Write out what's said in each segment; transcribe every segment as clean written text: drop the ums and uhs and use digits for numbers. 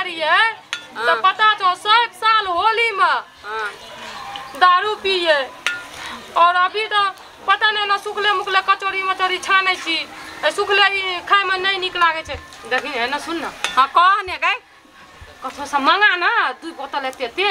रहिए तो पता छौ सब साल होली में दारू पिए और अभी तो पता नहीं ना सुखले मुखले कचौड़ी मचौड़ी छानै छी सुखले खाय में नहीं निक लागे छै। देखी है ना सुन ना हां कह ने गई कथो से मंगा ना 2 बोतल एते एते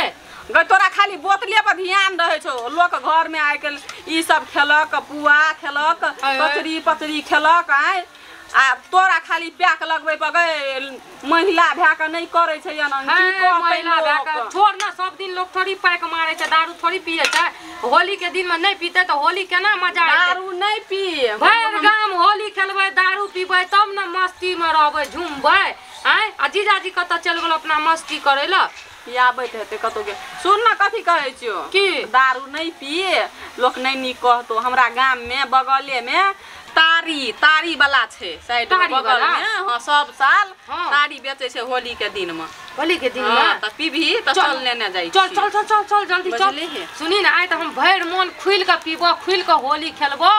गई तोरा खाली बोतले पर ध्यान रहे छौ। लोक घर में आइ काल्हि ई सब खेलक पुआ खेलक कचरी पचरी खेलक आइ आ तोरा खाली पैक लगबै पर गई महिला भए के नहीं करै छै एना की कहतै महिला भए के छोड़ ना सब दिन लोग थोड़ी पैक मारै छै दारू थोड़ी पिए छै होली के दिन में नहीं पीते तो होली केना मजा आते। दारू नहीं पी भरि गाम होली खेलबै दारू पीबै तब ना मस्ती में रहबै झूमबै आय आ जीजाजी कतऽ चलि गेल अपना मस्ती करै लए आबैत हेतै कतौ के। सुन ना कथी कहै छियौ की दारू नहीं पिए लोक नहीं नीक कहतौ। हमरा गाम में बगले में तारी तारी वाला छै साइड में बगल में हां सब साल तारी बेचै छै होली के दिन में। होली के दिन में त पीबही त चल लेने जाइ चल चल चल चल चल जल्दी चल। सुनी ना आइ त हम भरि मोन खुलि के पीबो खुलि के होली खेलबो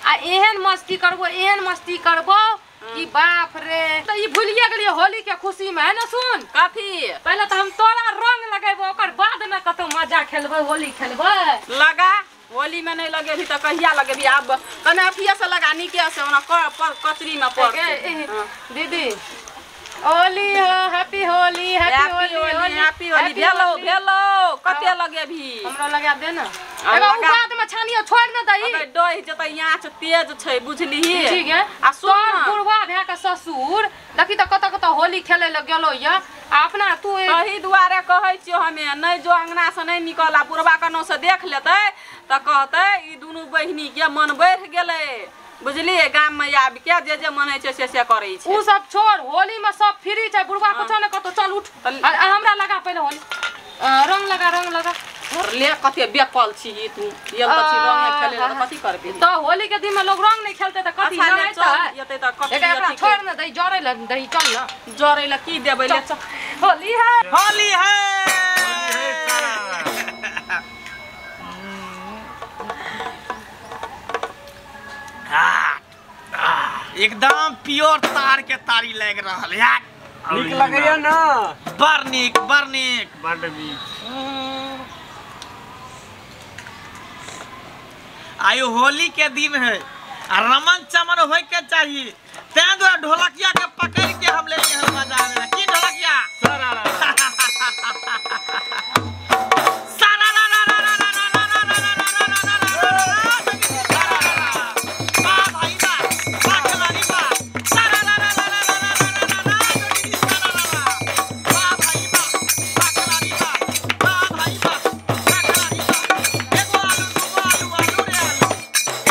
आ एहन मस्ती करबो एहन मस्ती करबो कि बाप रे त ई भूलिए गेलियै होली के खुशी में है ना। सुन कथी पहले त हम तोरा रंग लगेबो ओकर बाद ना कतौ मजा खेलबै होली खेलबै। लगा होली में नहीं लगेबी त कहिया लगेबी आब कने अथिया से लगा नीके से ओना कचरी में पड़। दीदी होली हो happy Holi happy Holi happy Holi भेलो भेलो कते लगेबी हमरा लगा दे ना एगो बाद में छानियो छोड़ न दही अबे डोह जतै आँच तेज छै बुझलिही ठीक है। आ सुन बुढ़वा भए के ससुर देखी त कत कत होली खेले ल गेलो या अपना तू एही दुआरे कहै छियो हमे नहीं जो अंगना से नहीं निकल आ बुढ़वा कनो से देख लेतै त कहतै ई दुनू बहिनी के मन बढ़ गेलै बुझलिए। गाम में आबि के जे जे मन होइ छै से से करै छै उ सब छोड़ होली में सब फ्री छै बुढ़वा कुछो ने कतौ चल उठ हमरा लगा पहिले होली रंग लगा रंग लगा ले कते बेकल छी तू ये त छी रंग खेले त कथि करबी त होली के दिन में लोग रंग नहीं खेलते त कथि लगैतै एतै त कथि एकरा छोड़ न दही जरै ल दही चल न जरै ल की देबै ले चल होली है होली है एकदम प्योर तार के तारी लग रहल है नीक लगैया ना बड़ नीक बड़ नीक बड़ नीक। आयो होली के दिन है आ रमन चमन होय के चाहिए तैं दुआरे ढोलकिया के पकड़ के हम ले लिए बजावे की ढोलकिया सारा रा रा रा रा रा रा रा रा रा रा रा रा रा भाई बा बा खिलाड़ी बा सारा रा रा रा रा रा रा रा रा बा भाई बा बा खिलाड़ी बा बा भाई बा बा खिलाड़ी बा एगो आलू दूगो आलू आलू रे आलू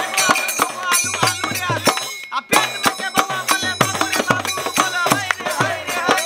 एगो आलू दूगो आलू आलू रे आलू आ पेट में के बउआ बोले बाबू रे बाबू बोले हाय रे हाय रे हाय।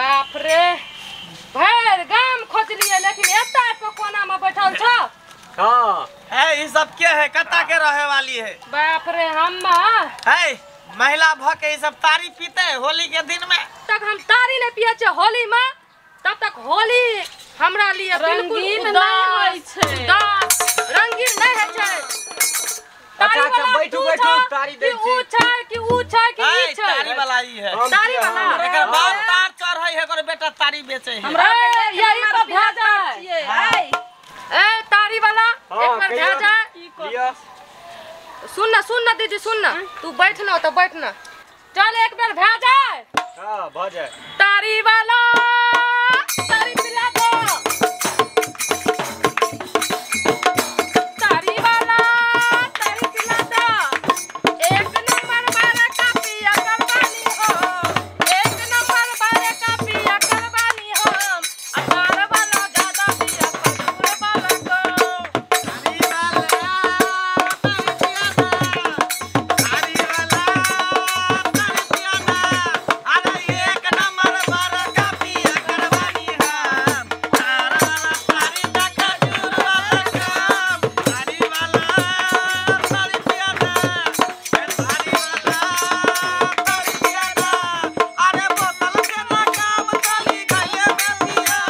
बाप रे भरि गाम खोजलियै लेकिन एता पर कोना में बैठल छ। हां है ई सब के है कत्ता के रहे वाली है। बाप रे हम है महिला भ के ई सब तारी पीते है होली के दिन में। तक हम तारी नहीं पिए छे होली में तब तक होली हमरा लिए बिल्कुल नहीं होई छे। रंगीन नहीं है छे। अच्छा अच्छा बैठू बैठू तारी दे छी। ऊ छै कि ऊ छै कि ई छै। तारी वाला ई है। तारी वाला एकर बाप तार चढ़ै है एकर बेटा तारी बेचे है। हमरा यही पर भए जाय। ए तारी वाला एक बार भए जाय। लिया सुन ना सुन ना दीदी सुन ना तू बैठ ना तो बैठ ना चल एक बार भए जाय। हां भ जाय। तारी वाला तारी पिला दो। तारी वाला तारी पिला दो। एक नंबर बारे का पिया करवानी हो। एक नंबर बारे का पिया करवानी हो। अतार वाला ज्यादा पिया खजूर वाला को। तारी वाला तारी पिया दा। तारी वाला तारी पिया दा। अरे एक नंबर बारे का पिया करवानी हम। तार वाला तारी दा खजूर वाला काम। तारी वाला तारी पिया दा। तारी वाला तारी पिया दा। अरे बोतल से ना काम चली गइले में पिया।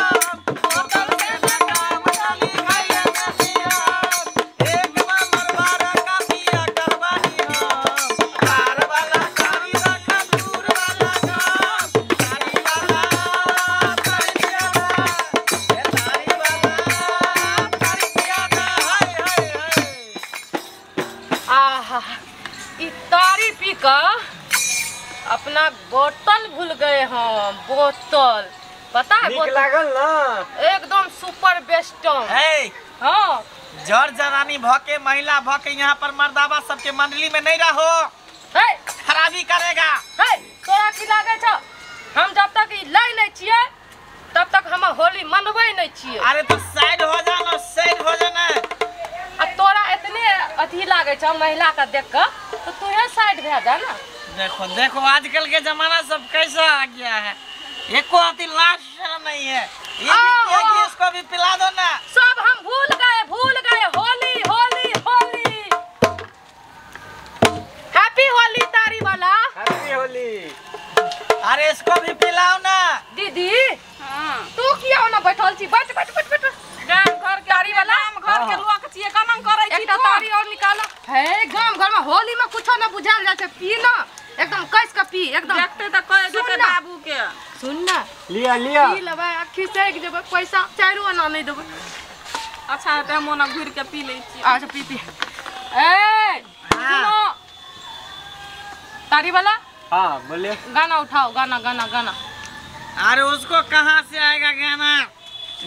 बोतल से ना काम चली गइले में पिया। एक नंबर बारे का पिया करवानी हम। तार वाला तारी दा खजूर वाला काम। तारी वाला तारी पिया दा। ए तारी वाला तारी पिया दा। हाय हाय हाय। आहा ई तारी पी क अपना बोतल भूल गए हम। बोतल पता है नीक बोतल लागल ना एकदम सुपर बेस्ट। हे हाँ जर जरानी भ के महिला भ के यहाँ पर मर्दावा सबके मंडली में नहीं रहो हे खराबी करेगा। हे तोरा की लागे छ हम जब तक ई लै नहीं छियै तब तक हम होली मनबै नहीं छियै। अरे तू साइड हो जाना साइड हो जाना। आ तोरा इतने अथी लागे छ महिला का देख क तो तूहे साइड भए जा ना। देखो देखो आजकल के जमाना सब कैसा आ गया है एको अति लाज शर्म नहीं है। ये भी पिएगी इसको भी पिला दो ना। सब हम भूल गए होली होली होली। हैप्पी होली तारी वाला। हैप्पी होली। अरे इसको भी पिलाओ ना दीदी। हां तू किया ना बैठल छी बैठ बैठ बैठ बैठ। गाम घर के तारी वाला गाम घर के लोक छियै केना करै छी एकटा तारी और निकाल। हे गाम घर में होली में कुछो ना बुझाल जाय छै पी ना एकदम कस के पी एकदम। देखते त कह देते बाबू के। सुन ना लिया लिया पी लेबै आ खिसक जेबै पैसा 4 आना नहीं देबै। अच्छा त हम ओना घुर के पी लै छी। अच्छा पी पी। ए सुनो तारी वाला। हां बोलिए गाना उठाओ गाना गाना गाना। अरे उसको कहाँ से आएगा गाना?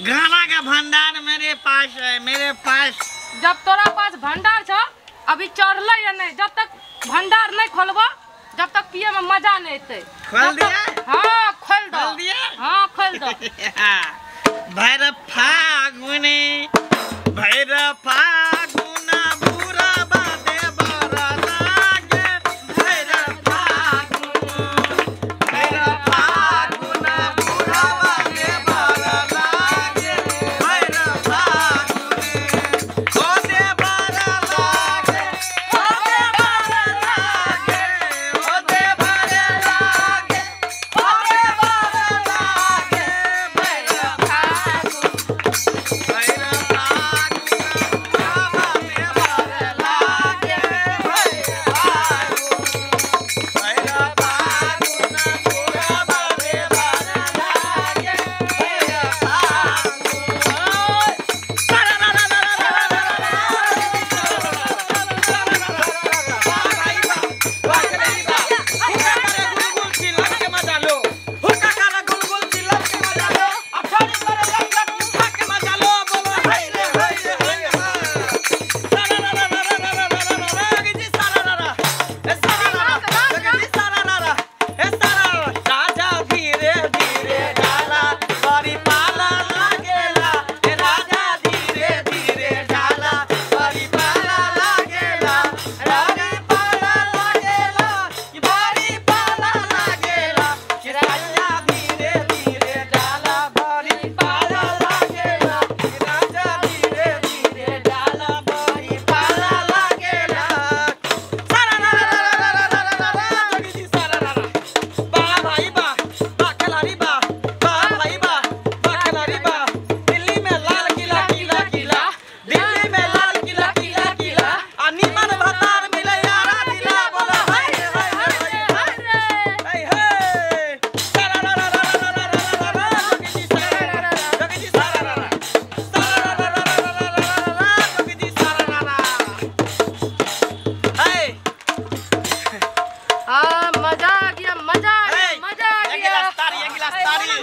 गाना का भंडार मेरे पास है मेरे पास। जब तोरा पास भंडार छ अभी चढ़ले या नहीं जब तक भंडार नहीं खोलबो जब तक पिए में मजा नहीं एतै। खोल दिया? हाँ खोल दो। खोल दिया? हाँ खोल दो। भैर फागुने भैर फागुना बुरा बादे बरा लागे। भैर फागुन भैर फागुना बुरा बादे बरा लागे। भैर फागुने होदे बरा लागे होदे बरा लागे होदे बरा लागे होदे बरा लागे। भैर फागुन भैर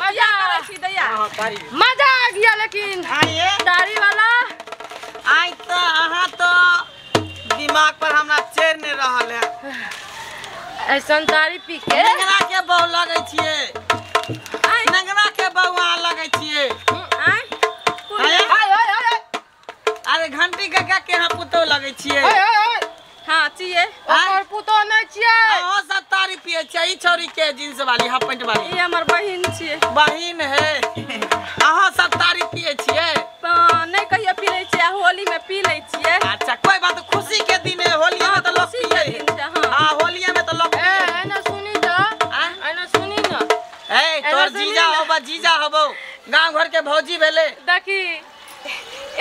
मजा करै छी दैया। हां तारी मजा आ गया लेकिन आइए तारी वाला आइ त अहाँ तो दिमाग पर हमरा चढ़ नहीं रहल है। ऐसन तारी पी के नंगरा के बहु लगै छिए, नंगरा के बहु अहाँ लगै छिए। आइ आय आय अरे घंटी काका के यहाँ पुतौ लगै छिए। हां छिए ओकर पुतौ नै छिए। अहाँ सब तारी पिए छिए। ई छौरी के जींस वाली हाफ पैंट वाली ई हमर बहिन छिए। बहिन है। अहाँ सब तारी पिए छिए? नहीं कहियो पी लै छिए, होली में पी लै छिए। अच्छा कोई बात, खुशी के दिन है, होली में तो लोग पिए। हां होली में तो लोग ए एना सुनी त एना सुनी न। ए तोर जीजा होबा, जीजा होबो गांव घर के भौजी भेले। देखी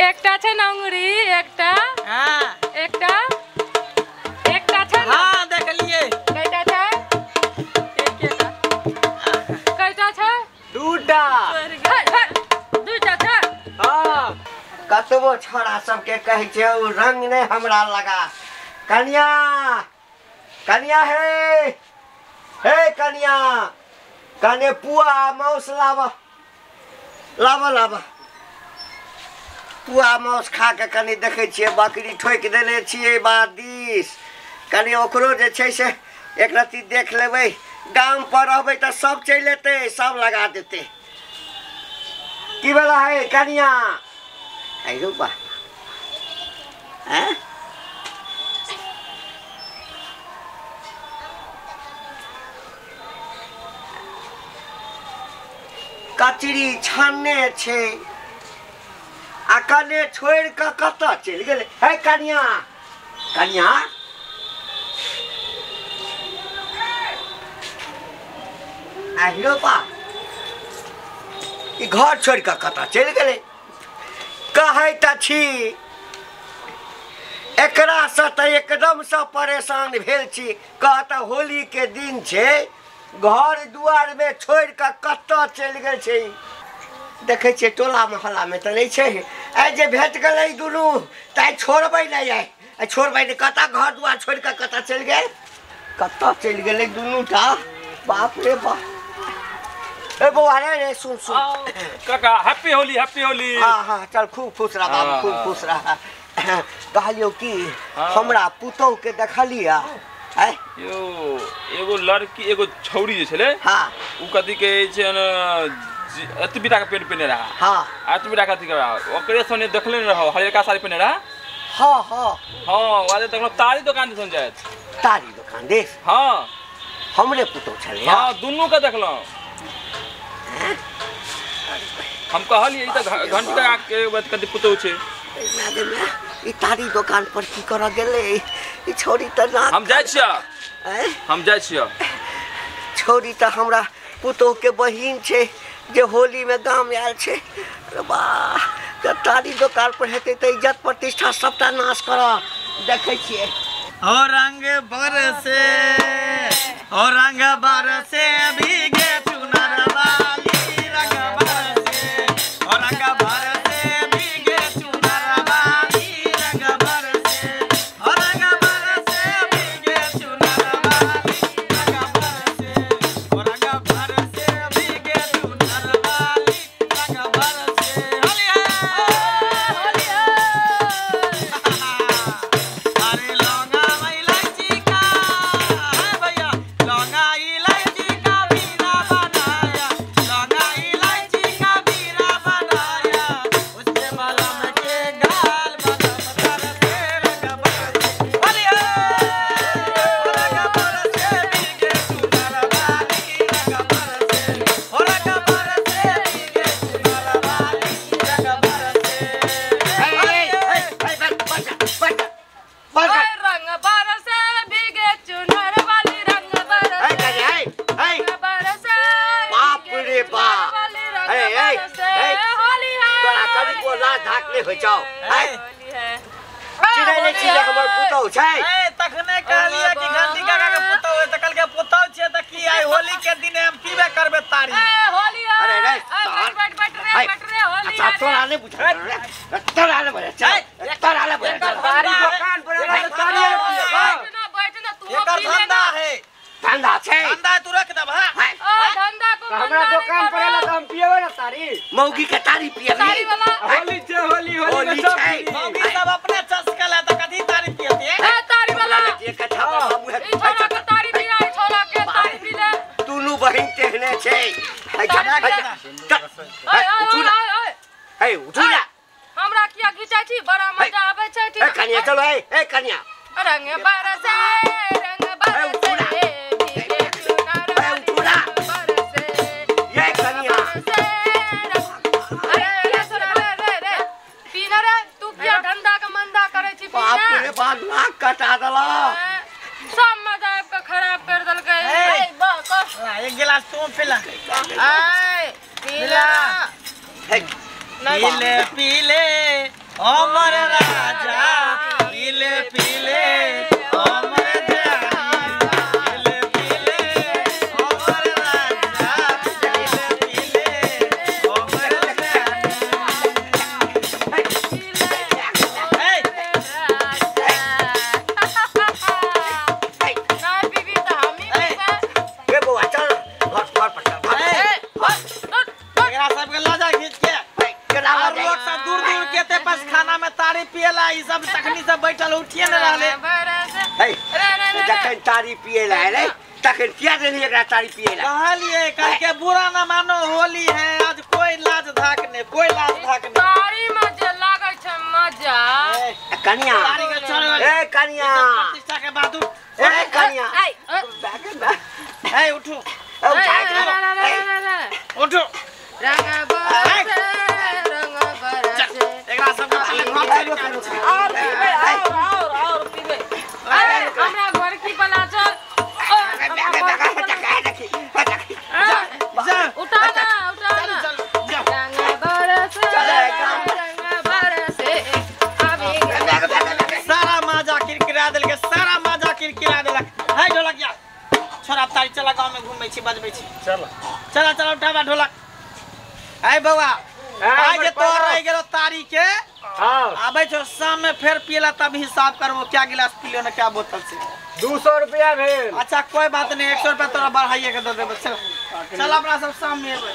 एकटा छै न अंगुरी, एकटा हां एकटा एकटा छै न। हां देखलिए। कइटा छै? एकेटा। कइटा छै? दूटा। दूटा छै। हां कतबो छोरा सबके कहै छै ओ रंग नै हमरा लगा। कनिया कनिया हे हे कनिया कने पुआ मांस लावा लावा लावा। पुआ मांस खा के कनी देखै छियै बकरी ठोकि देने छियै बाद दिस, कनी ओकरो जे छै से एक रत्ती देख लेबै। गाम पर रहबै तऽ सब चलि एतै, सब लगा देतै। की भेला है कनिया? आइरो बा हैं कचरी छानने छै आ कने छोड़ि कऽ कतऽ चलि गेलै? हे कनिया कनिया आहिरो बा ई घर छोड़ि कऽ कतऽ चलि गेलै? कहै तऽ छी एकरासँ तऽ एकदमसँ परेशान भेल छी। कहता होली के दिन छै, घर दुआरमे छोड़ि कऽ कतऽ चलि गेल छै? देखै छियै टोला मोहल्लामे तऽ नहि छै। आइ जे भेट गेलै दुनू तऽ आइ छोड़बै नहि, आइ छोड़बै नहि। कतऽ घर दुआर छोड़ि कऽ कतऽ चलि गेल? कतऽ चलि गेलै दुनूटा? बाप रे बाप। ए बौआ रे रे सुन सुन काका, हैप्पी होली हैप्पी होली। हाँ हाँ चल खूब खुश रह बाबू, खूब खुश रह। कहलियौ कि हमरा पुतोह के देखलिया? यो एगो लड़की एगो छौरी जे छलै, हाँ उ कथी कहै छै न एतबी टा के पेंट पहिने रहा। हाँ एतबी टा कथी के रहा, ओकरे सने देखले ने रहो, हरियरका साड़ी पहिने रहा। हाँ हाँ हाँ वाजे देखलो तारी दुकान दिसन जायत। तारी दुकान देख? हाँ हमरे पुतोह छलै। हाँ दुनू के देखलहुँ। हम कहलियै ई तऽ घंटी काका के कथी पुतोह छै। ई तारी दुकान पर की करऽ गेलै ई छौरी? तऽ ना हम जाइ छियै, हम जाइ छियै। छौरी तऽ हमरा पुतोह के बहिन छै जे होली में गाम आयल छै। अरे वाह, जब तारी दुकान पर हेतै तऽ इज्जत प्रतिष्ठा सबटा नाश करऽ। देखै छियै। ओ रंग बरसे ओ रंग बरसे भीगे चुनर वाली, रंग बरसे ओ रंग बरसे भीगे चुनर वाली, रंग बरसे ओ रंग बरसे भीगे चुनर वाली, रंग बरसे ओ रंग बरसे भीगे चुनर वाली, रंग बरसे। होली है होली है। अरे लौंगा इलायची का है भैया, लौंगा इलायची का बीरा बनाया, लौंगा इलायची का बीरा बनाया, उसके मलम के गाल बदम तरसे, रंग बरसे होली है, रंग बरसे भीगे चुनर वाली, रंग बरसे ओ रंग बरसे भीगे चुनर वाली, रंग बरसे। रंग बरसे भीगे चुनर वाली, रंग बरसे रंग बरसे बाप रे बाप। रंग ए, ए, बरसे ए, होली है। तोरा कनिको लाज धाक नहि होइ छौ? ए, होली है। चिन्है नहि छी जे हमर पुतोह छै? ए तखने कहलियै कि घंटी काका के पुतोह है, त कहलकै पुतोह छै त की आइ होली के दिन हम पीबे करबे तारी। ए होली है। अरे रे, ए, बैठ बैठ बैठ रे बैठ रे होली अच्छा है रे। तोरा नहि बुझल रे, तोरा नहि बुझल चल, तोरा नहि बुझल चल। तारी दुकान पर एला तऽ तारी बैठ ना बैठ ना तू एकर पी ले धंधा ना। है, धंधा छै धंधा तू रख दब। हां ओ धंधा हमरा दुकान पर आला त हम पियबे ना तारी मौगी के तारी पियबी तारी वाला होली छे होली होली में सब मौगी सब अपने चस्का ला त कथी तारी पियते ए तारी वाला एक कथा बाबू है ई छोरा के तारी पिया ई छोरा के तारी पी ले दुनू बहिन तेहने छै उठू ना ए उठू ना हमरा किया घिचै छी बड़ा मजा आबै छै ठीक ए कनिया चलो ए ए कनिया रंग बरसे रंग बरसे भीगे चुनर बरसे ये कनिया अरे रे रे रे पीना रे तू किया धंधा के मंदा करै छी पीना बाप रे बाप नाक कटा देला सब मजा आबि के खराब कर देलकै ए बा एक गिलास तू पिला ए पीला पीले पीले अमर राजा पीले पीले अमर जानी पीले पीले अमर राजा पीले पीले अमर जानी ना बीबी त हमी ए बौआ चल घर घर पर चल एकरा सबके लजा खींच के और लोग सब दूर दूर के ते पास खाना में तारी पिएला ई सब तखनी सब बैठल उठिए न रहले हे जखन तारी पिएला रे तखन किया देली एकरा तारी पिएला कहलिए कल के बुरा ना मानो होली है आज कोई लाज धाक ने कोई लाज धाक ने तारी में जे लागै छै मजा कनिया तारी के चढ़ ए कनिया प्रतिष्ठा के बाद ए कनिया ए उठो उठो रंग बरसे रंग बरसे एकरा सब के घर और पीबे और पीबे अरे हमरा घर की बला चल उठा ना उठा ना रंग बरसे रंग बरसे अभी सारा माजा किरकिरा देलके सारा माजा किरकिरा देलक है ढोलक या छोरा तारी चला गांव में घूमै छी बजबै छी चल चला चला उठाबा ढोलक आय बौआ आइ जे तोर रहि गेलो तारी के हां आबै छौ शाम में फेर पियला तब हिसाब करबो क्या गिलास पिलियो ना क्या बोतल से 200 रुपया भेल अच्छा कोई बात नहीं 100 रुपया तोरा बढ़ाइए के दे देबो चल चल अपना सब शाम में एबै।